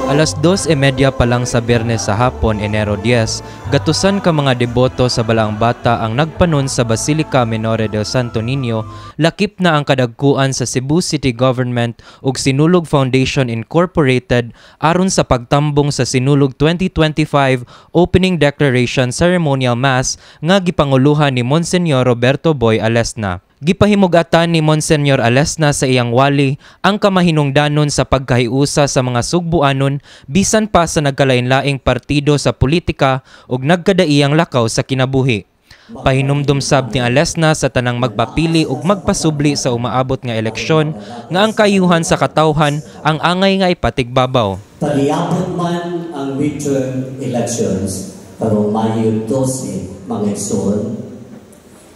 Alas 2:30 pa lang sa Biyernes sa hapon, Enero 10, gatusan ka mga deboto sa Balaang Bata ang nagpanon sa Basilica Minore del Santo Niño, lakip na ang kadagkuan sa Cebu City Government ug Sinulog Foundation Incorporated aron sa pagtambong sa Sinulog 2025 Opening Declaration Ceremonial Mass nga gipanguluhan ni Monsignor Roberto Boy Alesna. Gipahimugatan ni Monsignor Alesna sa iyang wali ang kamahinungdanon sa pagkahiusa sa mga Sugbuanon bisan pa sa nagkalain-laing partido sa politika ug nagkadaiyang lakaw sa kinabuhi. Pahinumdum sab ni Alesna sa tanang magpapili ug magpasubli sa umaabot nga eleksyon nga ang kayuhan sa katawhan ang angay nga ipatigbabaw. Paliyapon man ang midterm elections karong Mayo 12, mga igsoon,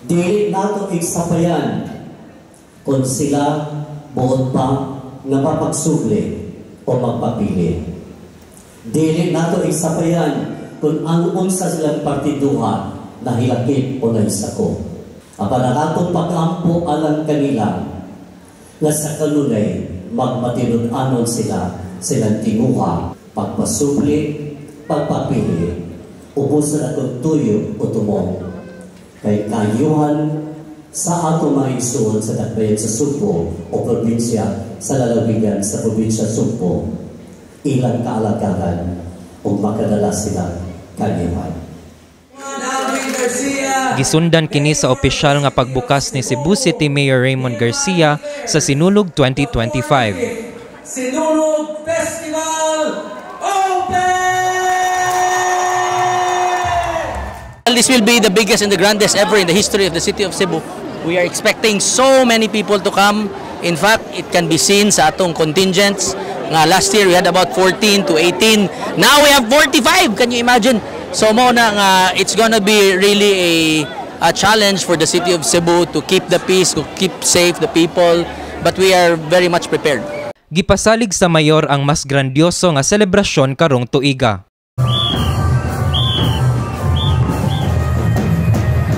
dili nato igsapayan kung sila buot pa nga mapagsubli o magpapili. Dili nato igsapayan kung ang unsa silang partiduha nahilakip o naisako. Apan ang atong pag-ampo alang kanila nga sa kanunay magmatinud-anon sila silang tinguha, pagpasubli, pagpapili, ubos sa atong tuyo o tumong. Kay kayuhan sa ato mga igsoon sa dakbayan sa Sugbo o probinsya sa lalawigan sa probinsya Sugbo, ilang kaalagaran ug makadala sila kayuhan. Gisundan kini sa opisyal nga pagbukas ni Cebu City Mayor Raymond Garcia sa Sinulog 2025. Sinulog Festival Open! This will be the biggest and the grandest ever in the history of the city of Cebu. We are expecting so many people to come. In fact, it can be seen sa atong contingents. Nga last year we had about 14 to 18. Now we have 45. Can you imagine? So mo na nga it's gonna be really a challenge for the city of Cebu to keep the peace, to keep safe the people. But we are very much prepared. Gipasalig sa mayor ang mas grandioso nga selebrasyon karong tuiga.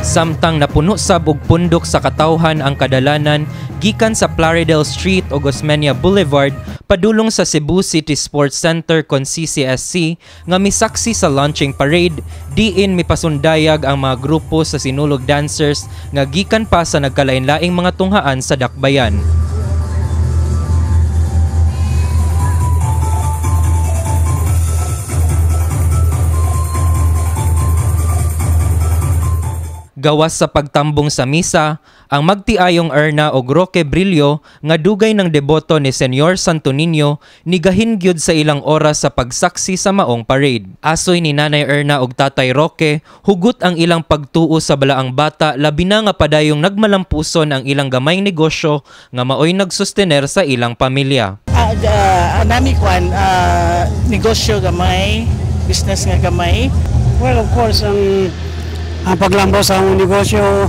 Samtang napuno sab og pundok sa katawhan ang kadalanan gikan sa Plaridel Street ug Osmeña Boulevard padulong sa Cebu City Sports Center kon CCSC nga misaksi sa launching parade, diin mipasundayag ang mga grupo sa Sinulog Dancers nga gikan pa sa nagkalain-laing mga tunghaan sa dakbayan. Gawas sa pagtambong sa misa, ang magtiayong Erna og Roque Brillo nga dugay ng deboto ni Senyor Santo Niño nigahin gyud sa ilang oras sa pagsaksi sa maong parade. Asoy ni Nanay Erna og Tatay Roque, hugot ang ilang pagtuo sa Balaang Bata labi na nga padayong nagmalampuson ang ilang gamayng negosyo nga maoy nagsustener sa ilang pamilya. Nami kwan negosyo gamay, business nga gamay. Well, of course, ang paglambaw sa among negosyo,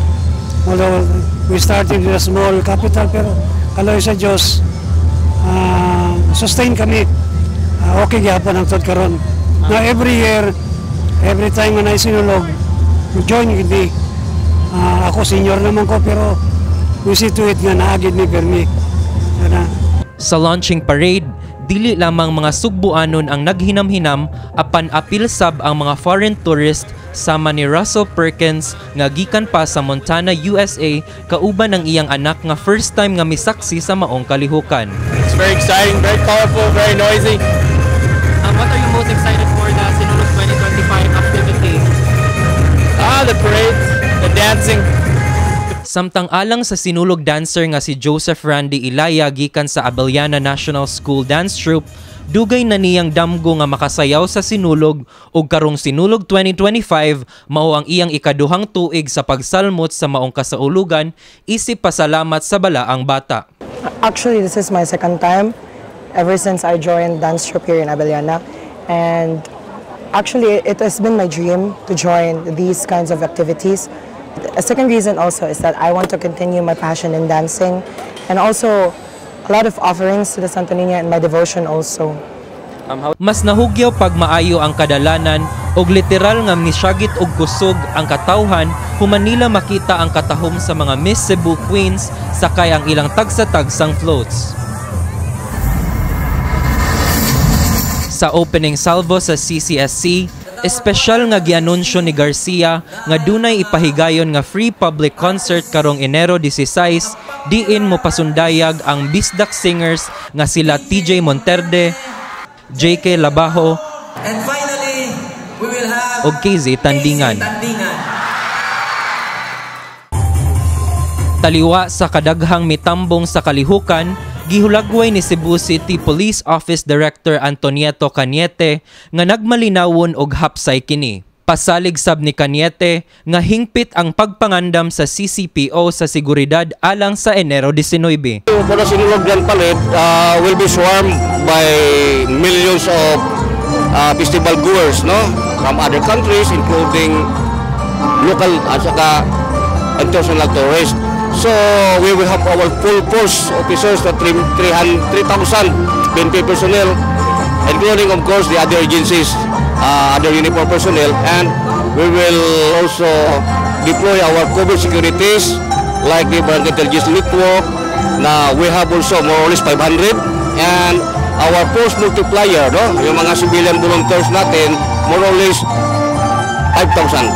although we started with a small capital, pero kaloy sa Diyos, sustain kami. Okay gyapon ang tod karon. Now every year, every time na Sinulog, we join gid mi. Ako senior naman ko, pero we see to it nga naagid mi permi. Sa launching parade, dili lamang mga Sugbuanon ang naghinam-hinam apan apil sab ang mga foreign tourist sama ni Russell Perkins nga gikan pa sa Montana, USA kauban ang iyang anak nga first time nga misaksi sa maong kalihukan. It's very exciting, very colorful, very noisy. What are you most excited for the Sinulog 2025 activity? The parades, the dancing. Samtang alang sa Sinulog dancer nga si Joseph Randy Ilaya gikan sa Abellana National School Dance Troupe, dugay na niyang damgo nga makasayaw sa Sinulog ug karong Sinulog 2025 mao ang iyang ikaduhang tuig sa pagsalmot sa maong kasaulugan isip pasalamat sa Balaang Bata. Actually, this is my second time ever since I joined dance troupe here in Abellana, and actually it has been my dream to join these kinds of activities. A second reason also is that I want to continue my passion in dancing and also a lot of offerings to the Santo Niño and my devotion also. Mas nahugyaw pag maayo ang kadalanan og literal nga misyagit og kusog ang katawhan human nila makita ang katahom sa mga Miss Cebu Queens sakay ang ilang tagsa-tagsang floats. Sa opening salvo sa CCSC, espesyal nga gianunsyo ni Garcia nga dunay ipahigayon nga free public concert karong Enero 16 diin mo pasundayag ang Bisdak Singers nga sila TJ Monterde, JK Labajo And finally, we will have ug KZ Tandingan. Tandingan. Taliwa sa kadaghang mitambong sa kalihukan, gihulagway ni Cebu City Police Office Director Antonieto Cañete nga nagmalinawon og hapsay kini. Pasalig sab ni Cañete nga hingpit ang pagpangandam sa CCPO sa seguridad alang sa Enero 19. For the Sinulog Grand Parade will be swarmed by millions of festival goers, no, from other countries, including local at saka international tourists. So we will have our full force officers na 3,000 PNP personnel, including, of course, the other agencies, other uniform personnel, and we will also deploy our covert securities like the Barangay Intelligence Network na we have also more or less 500 and our force multiplier, no, yung mga civilian volunteers natin, more or less 5,000.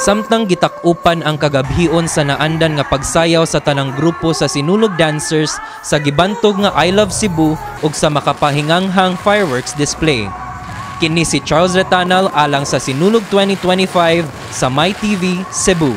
Samtang gitak-upan ang kagabhion sa naandan nga pagsayaw sa tanang grupo sa Sinulog Dancers sa gibantog nga I Love Cebu ug sa makapahinganghang fireworks display. Kini si Charles Retanal alang sa Sinulog 2025 sa MyTV Cebu.